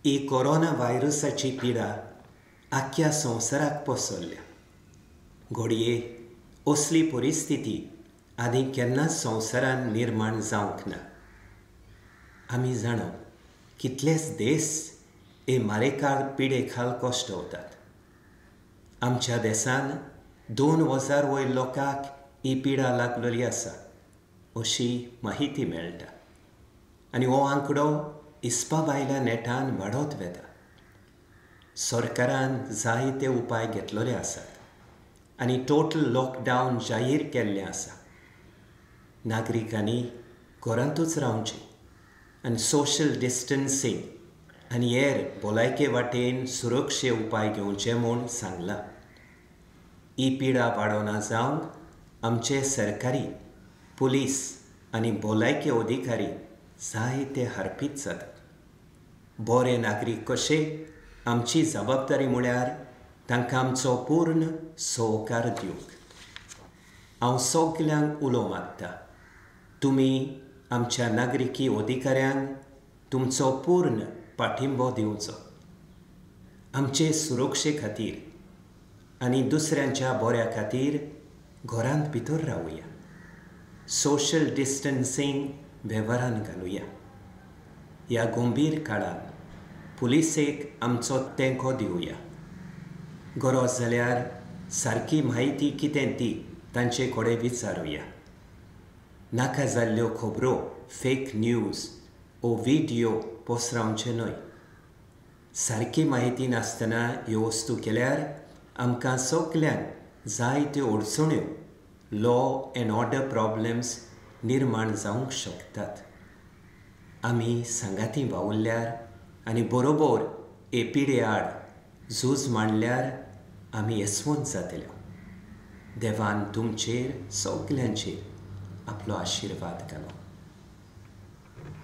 ही corona व्हायरसाची पिडा आख्ख्या संवसाराक पसरल्या. घडये असली परिस्थिती आदी केन्नाच संवसारान निर्माण जावंक ना. आमी जाणो कितलेच देश हे मारेकार पिडे खाल कश्टवतात. आमच्या देशान 2000 वयर लोकांक ही पिडा लागलेली आसा अशी माहिती मेळटा आनी हो आंकडो हिसपा भायल्या नेटान वाडत वता. सरकारान जायते उपाय घेतलेले आसात आनी टोटल लॉकडावन जाहीर केल्लें आसा. नागरिकांनी घरांतूच रावचें आनी सोशल डिस्टन्सींग आनी हेर भलायके वाटेन सुरक्षे उपाय घेवचे म्हूण सांगलां. ही पिडा वाडोना जावंक आमचे सरकारी, पुलीस आनी भलायके अधिकारी जायते हरपीत जातात. बरे नागरीक कशे आमची जबाबदारी म्हळ्यार तांकां आमचो पूर्ण सहकार दिवंक. हांव सगल्यांक उलो मारता, तुमी आमच्या नागरिकी अधिकाऱ्यांक तुमचो पूर्ण पाठिंबो दिवचो. आमचे सुरक्षे खातीर आनी दुसऱ्यांच्या बऱ्या खातीर घरांत भितर रावया. Social distancing वेव्हारान घालुया. ह्या गंभीर काळांत पुलिसेक आमचो तेंको दिवया. गरज जाल्यार सारकी म्हायती कितें ती तांचे कडेन विचारुया. नाका जाल्ल्यो खबरो, फेक न्यूज ओ व्हिडियो पसरावचे न्हय. सारकी म्हायती नासतना ह्यो वस्तू केल्यार आमकां सगल्यांक जायत्यो अडचण्यो, लॉ एन्ड ऑर्डर प्रॉब्लम्स निर्माण जावंक शकतात. आमी सांगाती वावुरल्यार आनी बरोबर हे पिडे आड झूज मांडल्यार आमी येसवंत जातले. देवान तुमचेर सगल्यांचेर आपलो आशिर्वाद घालो.